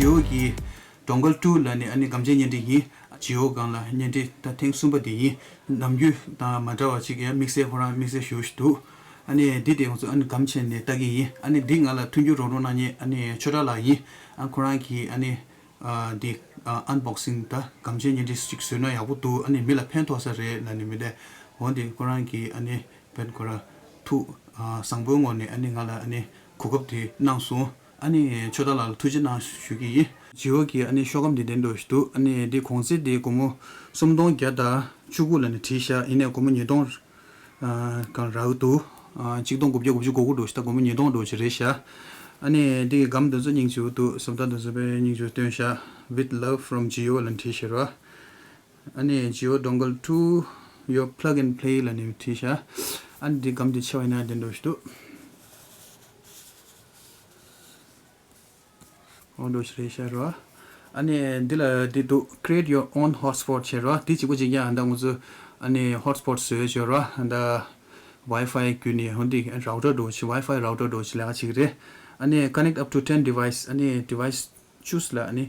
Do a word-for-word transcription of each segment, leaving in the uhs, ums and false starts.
ཇི་ཡོ་གི་Dongle two ལབ་ནས་ཨ་ནི་སྒམ་ཆས་བརྙན་འཕྲིན་ཡིན། ཇི་ཡོ་སྒང་ལ་བརྙན་འཕྲིན་ད་ཐེངས་གསུམ་པ་དེ་ཡིན། ནམ་རྒྱུན་དང་མ་འདྲ་བ་ཅིག་ཡང་དམིགས་བསལ་ཁོ་རང་དམིགས་བསལ་ཞེ་པོ་ཞིག་འདུག་ཨ་ནི་འདི་དེ་ང་ཚོ་ཨ་ནི་སྒམ་ཆས་ནས་ལྟ་གི་ཡིན། ཨ་ནི་འདི་ང་ལ་མཐུན་འགྱུར་རོགས་རོགས་གནང་མཁན་ཨ་ནི་ཆོས་གྲགས་ལགས་ཡིན། ཨ་ཁོ་རང་གིས་ཨ་ནི་ཨ་འདི་ཨ་unboxing ད་སྒམ་ཆས་བརྙན་འཕྲིན་ཅིག་བཟོས་ན་ཡག་པོ་འདུག་ཨ་ནི་མི་ལ་ཕན་ཐོགས་ས་རེད་ལབ་ནས་མི་འདྲ། འོ་འདི་ཁོ་རང་གིས་ཨ་ནི་བེད་ཁོ་ར་ཐུགས་ཨ་བཟང་པོའི་ངོས་ནས་ཨ་ནི་ང་ལ་ཨ་ནི་གོ་སྐབས་དེ་གནང་སོང་། ཨ་ནི་ཆོས་གྲགས་ལགས་ལ་ཐུགས་རྗེ་གནང་ཞུ་གི་ཡིན། ཇི་ཡོ་གི་ཨ་ནི་ཤོག་སྒམ་འདི་དེ་འདྲ་ཞིག་འདུག་ཨ་ནི་འདི་གོང་ཚད་དེ་སྒོར་མོ་སུམ་སྟོང་བརྒྱ་དང་བཅུ་དགུ་ལབ་ནས་བྲིས་ཤག་ཡིན་ནའི་སྒོར་མོ་ཉིས་སྟོང་ཨ་གང་རག་འདུག་ཨ་གཅིག་སྟོང་དགུ་བརྒྱ་དགུ་བཅུ་གོ་དགུ་འདྲ་ཞིག་ད་སྒོར་མོ་ཉིས་སྟོང་འདྲ་ཞིག་རེད་ཤག་ཨ་ནི་འདི་གི་སྒམ་འདི་ཚོ་སྙིང་རྗེ་པོ་འདུག་བཟོ་ལྟ་འདི་ཚོ་དཔེ་སྙིང་རྗེ་པོ་སྟོན་ཤག With love from Jio ལབ་ནས་བྲིས་ཤག་ར། ཨ་ནི་Jio Dongle two your plug and play ལབ་ནས་བྲིས་ཤག་ཨ་ནི་འདི་སྒམ་འདི་ཆེ་བ་ཡིན་ན་འདི་འདྲ་ཞིག་འདུག་འོ་འདྲ་ཞིག་རེད་ཤག་ར། ཨ་ནི་འདི་ལ་འདི་འདུག Create your own hotspot བྱས་ར། འདི་གཅིག་པོ་གཅིག་རྐྱང་ཨ་ད་ང་ཚོ་ཨ་ནི་hotspot བཟོས་བྱས་ར། ཨ་ད་Wi-Fi བརྒྱུད་ནས་འོ་འདི་router འདྲ་ཞིག Wi-Fi router འདྲ་ཞིག་ལས་ཀ་བྱེད་ཀྱི་རེད། ཨ་ནི་connect up to ten device ཨ་ནི་device choose ལ་ཨ་ནི་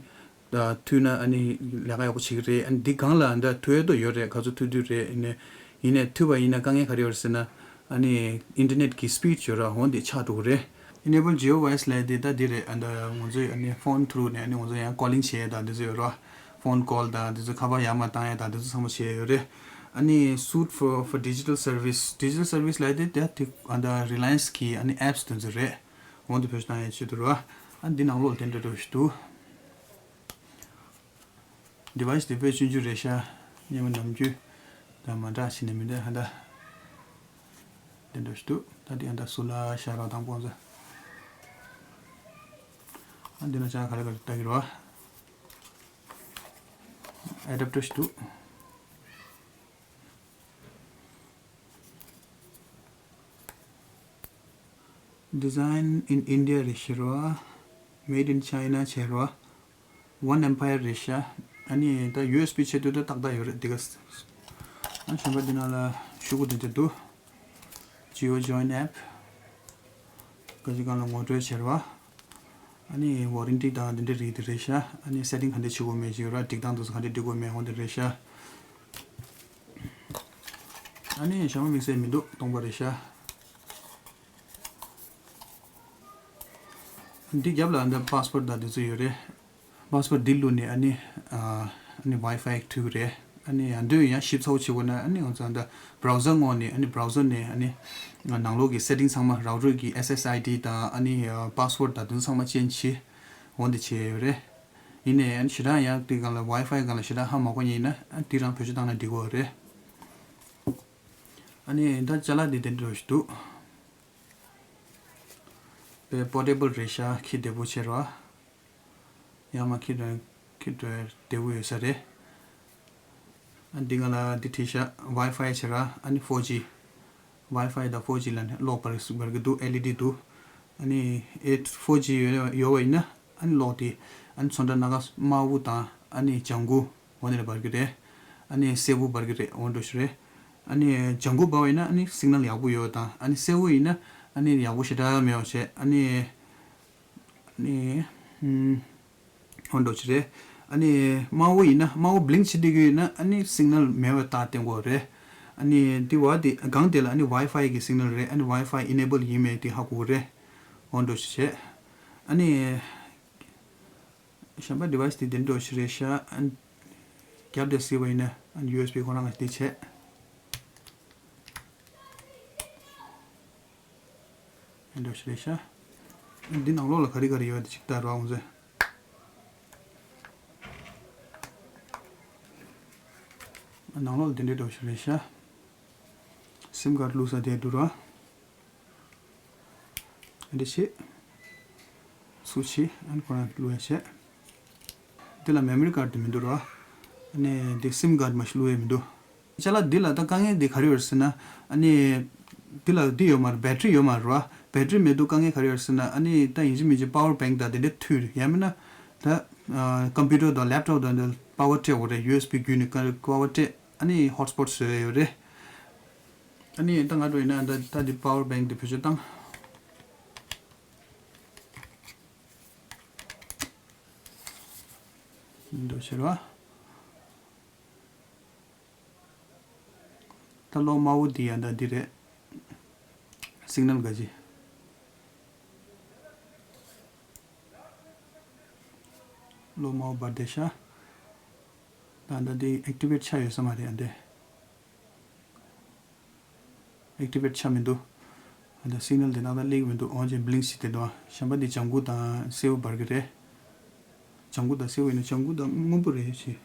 ད་མཐུད་ན་ཨ་ནི་ལས་ཀ་ཡག་པོ་བྱེད་ཀྱི་རེད། ཨ་ནི་འདི་སྒང་ལ་ཨ་ད་མཐུད་ཡས་དོ་ཡོད་རེད། ག་ཚོད་མཐུད་མཐུད་རེད། ཡིན་ནའི་ཡིན་ནའི་མཐུད་པ་ཡིན་ན་དཀའ་ངལ་ག་རེ་ཡོད་རེད་ཟེར་ན་ཨ་ནི་internet གི་speed ཡོད་ར་འོ་འདི་ཆག་འགྲོ་གི་རེད། Enable Jio Voice ལབ་དེ་ད་འདི་རེད། ཨ་ད་ང་ཚོས་ཨ་ནི་phone through ནས་ཨ་ནི་ང་ཚོ་ཡང་calling བྱེད་ཡས་ད་འདི་ཚོ་ཡོད་ར། phone call ད་འདི་ཚོ་ཁ་པར་ཡར་མར་བཏང་ཡས་ད་འདི་ཚོ་ཚང་མ་བྱེད་ཡས་ཡོད་རེད། ཨ་ནི་suit for for digital service digital service ལབ་དེ་ད་དེ་ཨ་ད་Reliance གི་ཨ་ནི་apps དེ་ཚོ་རེད། འོ་འདི་བེད་སྤྱོད་བཏང་ཡས་ཆེད་དུ་ར། ཨ་འདི་ནང་ལོགས་ལ་དེ་འདྲ་འདྲ་ཞིག་འདུག Device དེ་དཔེ་ཆུང་ཆུང་རེད་ཤག་སྔོན་མ་ནམ་རྒྱུན་དང་མ་འདྲ་ཞིག་ནས་མི་འདྲ་ཧ་ད། དེ་འདྲ་ཞིག་འདུག་ད་དེ་ཧ་ད་སུ་ལ་ཤ་ར་དང་པོ་ཚོ། ཨ་འདི་ན་ཅག་ག་རེ་ག་རེ་ལྟ་གི་རེད་བ། Adapter ཞིག་འདུག Design in India རེད་ཤག་ར། Made in China བྱས་ར། One Empire རེད་ཤག་ཨ་ནི་ད་ཡུ་ཨེས་བི་ཆེད་དུ་ད་ཏག་ཏག་ཡོད་རེད་འདི་ག་ཨ་གཞན་པ་འདི་ནང་ལ་ཤོག་གུ་འདི་འདྲ་འདུག Jio Join app ག་ཅི་གང་ལ་ངོ་སྤྲོད་བྱས་ར། ཨ་ནི་warranty དང་འདི་འདྲ་རིགས་དེ་རེད་ཤག་ཨ་ནི་setting ག་འདྲ་བྱེད་དགོས་མེད་ཅིག་ཡོད་ར། སྒྲིག་སྟངས་དེ་ཚོ་ག་འདྲ་སྒྲིག་དགོས་མེད་འོ་འདི་རེད་ཤག་ཨ་ནི་གཞན་པ་དམིགས་བསལ་མི་འདུག་སྟོང་པ་རེད་ཤག་འདི་རྒྱབ་ལ་འདི་password དང་འདི་ཚོ་ཡོད་རེད། password འདི་བླུགས་ནས་ཨ་ནི་ཨ་ནི་Wi-Fi མཐུད་ཀྱི་རེད། ཨ་ནི་ཡང་འདོད་ཡང་ཞིབ་ཚགས་པོ་བྱེད་དགོས་ན་ཨ་ནི་ང་ཚོ་འདི་browser ངོས་ནས་ཨ་ནི་browser ནས་ཨ་ནི་ནང་ལོགས་ཀྱི་setting ཚང་མ་router གི་S S I D དང་ཨ་ནི་password དང་དེ་ཚོ་ཚང་མ་change བྱེད་འོ་འདི་བྱས་ཡོད་རེད། ཡིན་ནའི་ཨ་ནི་ཞེ་དྲག་ཡང་དེ་སྒང་ལ་Wi-Fi སྒང་ལ་ཞེ་དྲག་ཧ་མ་གོ་མཁན་ཡིན་ན་ཨ་དེ་རང་བེད་སྤྱོད་བཏང་ན་འགྲིག་གི་རེད། ཨ་ནི་ད་ཅ་ལག་འདི་དེ་འདྲ་ཞིག་འདུག་པའི་portable རེད་ཤག་ཁྱི་བདེ་པོ་ཆེ་ར། ཡང་མ་ཁྱི་འདྲ་ཁྱི་འདྲ་བདེ་པོ་ཡོད་ས་རེད། ཨ་འདི་ང་ལ་འདི་བྲིས་ཤག Wi-Fi བྱས་ར་ཨ་ནི་four G Wi-Fi དང་four G ལ་ནི་གློག་འབར་འབར་གི་འདུག L E D འདུག་ཨ་ནི་ཨེ་four G ཡོད་ཡོད་པ་ཡིན་ན་ཨ་ནི་གློག་དེ་ཨ་ནི་ཚོན་ཁྲ་སྣ་ཁ་དམར་པོ་དང་ཨ་ནི་ལྗང་གུ་འོ་ནི་ལ་འབར་གི་རེད། ཨ་ནི་སེར་པོ་འབར་གི་རེད་འོ་འདྲ་ཞིག་རེད། ཨ་ནི་ལྗང་གུ་འབར་བ་ཡིན་ན་ཨ་ནི་signal ཡག་པོ་ཡོད་དང་ཨ་ནི་སེར་པོ་ཡིན་ན་ཨ་ནི་ཡག་པོ་ཞེ་དྲག་མེད་པ་བྱས་ཨ་ནི། ཨ་ནི། ཨུམ། ཧོན་འགྲོ་ཆི་རེད། ཨ་ནི། དམར་པོ་ཡིན་ན་དམར་པོ་blink བྱེད་བསྡད་ཀྱི་ཡོད་ན་ཨ་ནི་signal མེད་པ་ལྟ་བསྟན་དགོས་རེད། ཨ་ནི་དེ་བ་དེ་སྒང་དེ་ལ་ཨ་ནི་Wi-Fi གི་signal རེད། ཨ་ནི་Wi-Fi enable ཡིན་མེད་དེ་ཧ་གོ་གི་རེད། ཧོན་འགྲོ་ཆི་བྱས། ཨ་ནི། གཞན་པ་device དེ་དེ་འགྲོ་ཆི་རེད་ཤག་ཨ་ནི། རྒྱབ་དེ་སྲིད་པ་ཡིན་ན་ཨ་ནི་ཡུ་ཨེས་བི་ཁོ་རང་གི་དེ་བྱས། འདྲ་ཞིག་རེད་ཤག་འདི་ནང་ལོགས་ལ་ག་རེ་ག་རེ་ཡོད་དེ་ཅིག་ལྟ་རོགས་ང་ཚོས། ནང་ལོགས་ལ་དེ་འདྲའི་འདྲ་ཞིག་རེད་ཤག sim card བླུགས་ས་དེ་འདུག་ར། འདི་བྱེད། སུ་ཆི་ཨན་ཁོ་རང་བླུགས་ཡ་བྱེད། འདི་ལ་memory card དེ་མི་འདུག་ར། ཨ་ནི་འདི་sim card མ་ཞིག་བླུགས་ཡ་མི་འདུག་ཅ་ལག་འདི་ལ་ད་དཀའ་ངལ་འདི་ག་རེ་ཡོད་ཟེར་ན། ཨ་ནི། འདི་ལ་འདི་ཡོད་མ་རེད། battery ཡོད་མ་རེད་བ། battery མེད་དུས་དཀའ་ངལ་ག་རེ་ཡོད་ཟེར་ན། ཨ་ནི་ད་ཡིན་གཅིག་མིན་གཅིག་power bank དང་དེ་འདྲ་མཐུད་རེད། ཡང་མིན་ན། ད། ཨ། computer དང་laptop དང་འདི་power སྤྲད་དགོས་རེད། ཡུ་ཨེས་བི་བརྒྱུད་ནས་ཀ་power སྤྲད། ཨ་ནི་hotspot བཟོས་ཡོད་རེད། ཨ་ནི་ད་ང་འགྲོ་ཡིན་ན་ད་ད་འདི་power bank འདི་བེད་སྤྱོད་བཏང་། འདུག་ཟེར་བ། ད་གློག་དམར་པོ་འདི་ཡང་ད་འདི་རེད། སིག་ནལ་ག་ཅི། གློག་དམར་པོ་འབར་བསྡད་ཤག་ད་ད་འདི་ཨེག་ཊི་ཝེ་ཊི་ཆགས་ཡོད་ས་མ་རེད་ཨ་འདི། ཨེག་ཊི་ཝེ་ཊི་ཆགས་མི་འདུག་ཨ་ད་སིག་ནལ་དེ་ནང་ད་སླེབས་མི་འདུག་འོན་ཀྱང་བི་ལིང་ཀི་བྱེད་བསྡད་འདུག་གཞན་པ་འདི་ལྗང་ཁུ་དང་སེར་པོ་འབར་གི་རེད། ལྗང་ཁུ་དང་སེར་པོ་ཡིན་ན་ལྗང་ཁུ་དང་སྔོན་པོ་རེད་ཤི།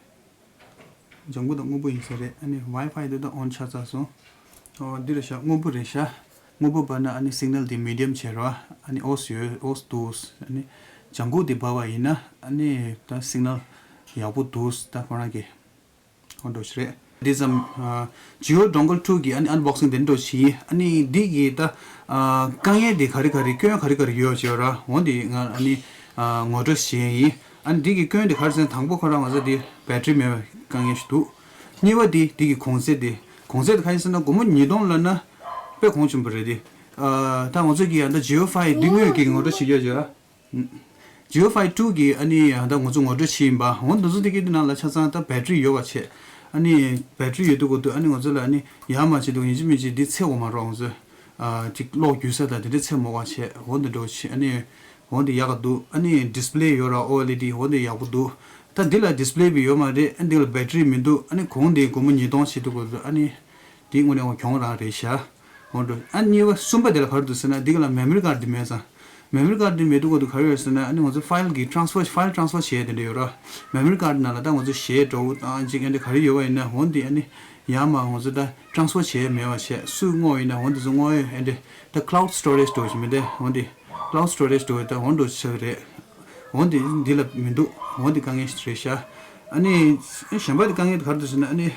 ལྗང་ཁུ་དང་སྔོན་པོ་ཡིན་ས་རེད། ཨ་ནི་ཝའི་ཕའི་དེ་ད་ཨོན་ཆགས་ཚར་སོང་། ཨོ་འདི་རེད་ཤག་སྔོན་པོ་རེད་ཤག་སྔོན་པོ་འབར་ན་ཨ་ནི་སིག་ནལ་དེ་མི་ཌི་ཡམ་བྱེད་རོགས། ཨ་ནི་ཨོས་ཡོད་ཨོས་འདུག་ཨ་ནི་ལྗང་ཁུ་དེ་འབར་བ་ཡིན་ན་ཨ་ནི་ད་སིག་ནལ་ཡག་པོ་འདུག་ད་ཁོ་རང་གི་ཧོན་འགྲོ་ཞིག་རེད། འདི་ཙམ། ཇི་ཡོ་ཌོང་གལ་ཊུ་གི་ཨ་ནི་ཨན་བོག་སིང་དེ་འདྲ་བྱས། ཨ་ནི་འདི་གི་ད་དཀའ་ངལ་དེ་ག་རེ་ག་རེ་སྐྱོན་ག་རེ་ག་རེ་ཡོད་ཅེས་ར་འོ་འདི་ང་ཨ་ནི་ངོ་སྤྲོད་བྱེད་ཡིན། ཨ་ནི་འདི་གི་སྐྱོན་དེ་ག་རེ་ཟེར་ན་དང་པོ་ཁོ་རང་ང་ཚོ་འདི་བེ་ཊི་རི་མེད་པའི་དཀའ་ངལ་ཞིག་འདུག་གཉིས་པ་འདི་འདི་གི་གོང་ཚད་དེ་གོང་ཚད་དེ་ག་ཡིན་ཟེར་ན་སྒོར་མོ་ཉིས་སྟོང་ལབ་ན་དཔེ་གོང་ཆེན་པོ་རེད་དེ། ད་ང་ཚོ་གི་ཨ་ད་ཇི་ཡོ་ཕའི་འདི་དངོས་ཀྱི་ངོ་སྤྲོད་བྱེད་རྒྱུ་ཡོད། ཇི་ཡོ་ཕའི་ཊུ་གི་ཨ་ནི་ད་ང་ཚོ་ངོ་སྤྲོད་བྱས་ཡིན་པ། འོ་འདི་ཚོ་དེ་གའི་དེ་ནང་ལ་ཆ་ཚང་ད་བེ་ཊི་རི་ཡོད་པ་བྱས། ཨ་ནི་བེ་ཊི་རི་ཡོད་དུས་གོ་དུས་ཨ་ནི་ང་ཚོ་ལ་ཨ་ནི་ཡར་མར་བྱེད་དུས་ཡིན་གཅིག་མིན་གཅིག་འདི་ཚད་འོ་མ་རོགས་ང་ཚོ་ཅིག་གློག་རྒྱུ་ས་དང་དེ་འདྲ་ཚད་མོ་བ་བྱས། འོ་འདི་འདྲ་བྱས་ཨ་ནི་འོ་འདི་ཡག་ག་འདུག་ཨ་ནི་ཌི་སི་པི་ལེ་ཡོད་ར་ཨོ་ཨེལ་ཨི་ཌི་འོ་འདི་ཡག་པོ་འདུག་ད་འདི་ལ་ཌི་སི་པི་ལེ་བི་ཡོད་མ་རེད། ཨ་འདི་ལ་བེ་ཊི་རི་མི་འདུག་ཨ་ནི་གོང་འདི་སྒོར་མོ་ཉིས་སྟོང་བྱེད་དུས་གོ་དུས་ཨ་ནི། དེ་དངོས་གནས་འོ་གྱོང་རང་རེད་ཤག་འོ་འགྲོ། ཨ་གཉིས་པ་གསུམ་པ་དེ་ལ་ག་རེ་འདུག་ཟེར་ན་འདི་ག་ལ་མེ་མོ་རི་ཀར་འདི་མེད་ཙང་། མེ་མོ་རི་ཀར་འདི་མེད་དུས་གོ་དུས་ག་རེ་ཡོད་ཟེར་ན་ཨ་ནི་ང་ཚོ་ཕའིལ་གི་ཊ་རན་སི་ཕར་ཕའིལ་ཊ་རན་སི་ཕར་བྱེད་དེ་འདྲ་ཡོད་ར། མེ་མོ་རི་ཀར་ནང་ལ་ད་ང་ཚོ་གཞས་འགྲོ་དང་ཅིག་ཨ་འདྲ་ག་རེ་ཡོད་པ་ཡིན་ན་འོ་འདི་ཨ་ནི་ཡར་མར་ང་ཚོ་ད་ཊ་རན་སི་ཕར་བྱེད་མེད་པ་བྱས་སུས་བསྔོགས་ཡིན་ན་འོ་འདི་ཚོ་བསྔོགས་ཡོད་ཨ་འདྲ། ད་ཀ་ལའུ་ཌི་སི་ཊོ་རེཇ་འགྲོ་ཞིག་མི་འདྲ་འོ་འདི་ཀ་ལའུ་ཌི་སི་ཊོ་རེཇ་འགྲོ་ད་འོ་འགྲོ་ཆགས་རེད། འོ་འདི་འདི་ལ་མི་འདུག་འོ་འདི་དཀའ་ངལ་ཞིག་རེད་ཤག་ཨ་ནི་གཞན་པ་འདི་དཀའ་ངལ་ག་རེ་འདུག་ཟེར་ན་ཨ་ནི།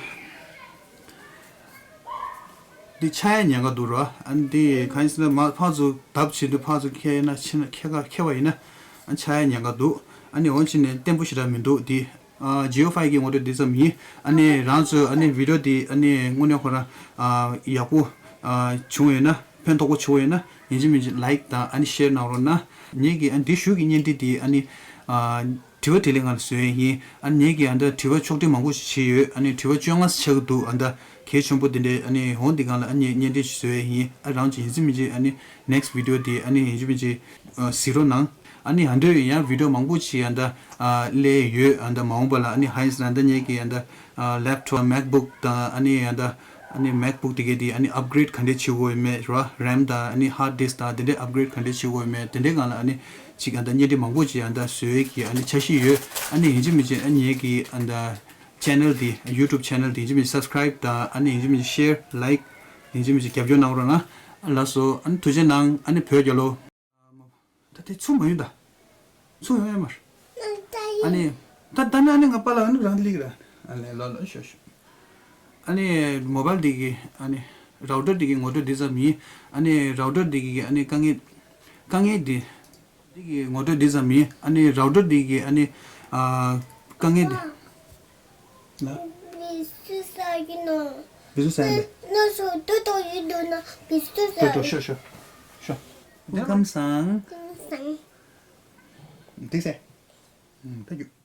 འདི་ཆགས་ཡ་ཉེན་ཁ་འདུག་ར། ཨ་ནི་འདི་གང་ཡིན་ཟེར་ན་མ་ཕར་ཚུར་བརྡབ་བྱེད་དུས་ཕར་ཚུར་འཁྱེར་ན་ཕྱིན་ན་འཁྱེར་ཁ་འཁྱེར་བ་ཡིན་ན་ཨ་ཆགས་ཡ་ཉེན་ཁ་འདུག་ཨ་ནི་འོན་ཕྱིན་ནས་བརྟན་པོ་ཞེ་དྲག་མི་འདུག་འདི་ཨ་ཇི་ཡོ་ཕའི་གི་ངོ་སྤྲོད་འདི་ཙམ་ཡིན། ཨ་ནི་རང་ཚོས་ཨ་ནི་བི་ཌི་ཡོ་འདི་ཨ་ནི་དངོས་གནས་ཁོ་རང་ཨ་ཡག་པོ་ཨ་བྱུང་ཡོད་ན་ཕན་ཐོགས་པོ་བྱུང་ཡོད་ན་ཡིན་གཅིག་མིན་གཅིག་ལའིཀ་དང་ཨ་ནི་ཤེར་གནང་རོགས་གནང་། ངེད་ཀྱི་ཨ་ནི་འདི་ཞུ་གི་བརྙན་འཕྲིན་འདི་ཨ་ནི་ཨ། དྲི་བ་དྲིས་ལན་ང་ལ་བཟོས་ཡིན། ཨ་ནི་ངེད་ཀྱིས་ཨ་ད་དྲི་བ་ཕྱོགས་སྒྲིག་མང་པོ་ཞིག་བྱས་ཡོད། ཨ་ནི་དྲི་བ་བཅོ་ལྔ་ཆགས་ཀྱི་འདུག་ཨ་ད་གལ་ཆེན་པོ་དེ་འདྲའི་ཨ་ནི་འོང་འདི་སྒང་ལ་ཨ་ནི་བརྙན་འཕྲིན་ཞིག་བཟོས་ཡིན། ཨ་རང་ཚོ་ཡིན་གཅིག་མིན་གཅིག་ཨ་ནི་ནེག་སི་ཊི་བི་ཌི་ཡོ་དེ་ཨ་ནི་ཡིན་གཅིག་མིན་གཅིག་ཨ་གཟིགས་རོགས་གནང་། ཨ་ནི་ཨ་འདྲ་ཡང་བི་ཌི་ཡོ་མང་པོ་ཞིག་ཨ་ད་ཨ་སླེབས་ཡོད། ཨ་ད་མ་འོངས་པ་ལ་ཨ་ནི་ཧ་ཡིན་ཟེར་ན་ཨ་ད་ངེད་ཀྱིས་ཨ་ད་ཨ་ལེབ་ཊོབ་མེག་བུག་དང་ཨ་ནི་ཨ་ད་ཨ་ནི་མེག་བུག་དེ་གའི་དེ་ཨ་ནི་ཨབ་གྷི་རེཌ་ག་འདྲས་བྱེད་དགོས་ཡོད་མེད་ར། རེམ་དང་ཨ་ནི་ཧརཌ་ཌིསྐ་དང་དེ་འདྲས་ཨབ་གྷི་རེཌ་ག་འདྲས་བྱེད་དགོས་ཡོད་མེད་དེ་འདྲའི་སྒང་ལ་ཨ་ནི། ཅིག་ཨ་ད་བརྙན་འཕྲིན་མང་པོ་ཅིག་ཨ་ད་བཟོས་ཀྱི་ཨ་ནི་འཆར་གཞི་ཡོད། ཨ་ནི་ཡིན་གཅིག་མིན་གཅིག་ཨ་ནི་ངེད་ཀྱི་ཨ་ད་ཆེ་ནལ་འདི་ཡུ་ཊུབ་ཆེ་ནལ་འདི་ཡིན་གཅིག་མིན་སབ་སི་ཀ་རའིབ་དང་ཨ་ནི་ཡིན་གཅིག་མིན་ཤེར་ལའིཀ་ཡིན་གཅིག་མིན་རྒྱབ་སྐྱོར་གནང་རོགས་གནང་། ལགས་སོ། ཨ་ནི་ཐུགས་རྗེ་གནང་། ཨ་ནི་བོད་རྒྱལ་ལོ། ད་དེ་ཚུར་མ་ཡོང་ད། ཚུར་ཡོང་ཡ་མ་རེད། ཨ་ནི་ད་ད་ནི་ཨ་ནི་ང་པཱ་ལགས་ཨ་ནི་རང་སླེབས་ར། ཨ་ནི་ལོ་ལོ་ཤོ་ཤོ། ཨ་ནི་མོ་བལ་འདི་གི་ཨ་ནི་རའུ་ཊར་འདི་གི་ངོ་སྤྲོད་འདི་ཙམ་ཡིན། ཨ་ནི་རའུ་ཊར་འདི་གི་ཨ་ནི་དཀའ་ངལ་དཀའ་ངལ་འདི། འདི་གི་ངོ་སྤྲོད་འདི་ཙམ་ཡིན། ཨ་ནི་རའུ་ཊར་འདི་གི་ཨ་ནི་ཨ་དཀའ་ངལ་འདི། ལ། བི་སུ་ས་ཡིན་ནོ། བི་སུ་ས་ཡིན་པས། ནོ་སོ་ཏོ་ཏོ་ཡིན་འདུག་ན་བི་སུ་ས་ཏོ་ཏོ་ཤོ་ཤོ་ཤོ། ཝེལ་ཀམ་སང་། ཀམ་སང་། འགྲིག་སེ། ཨུམ། ཐེང་ཀིའུ།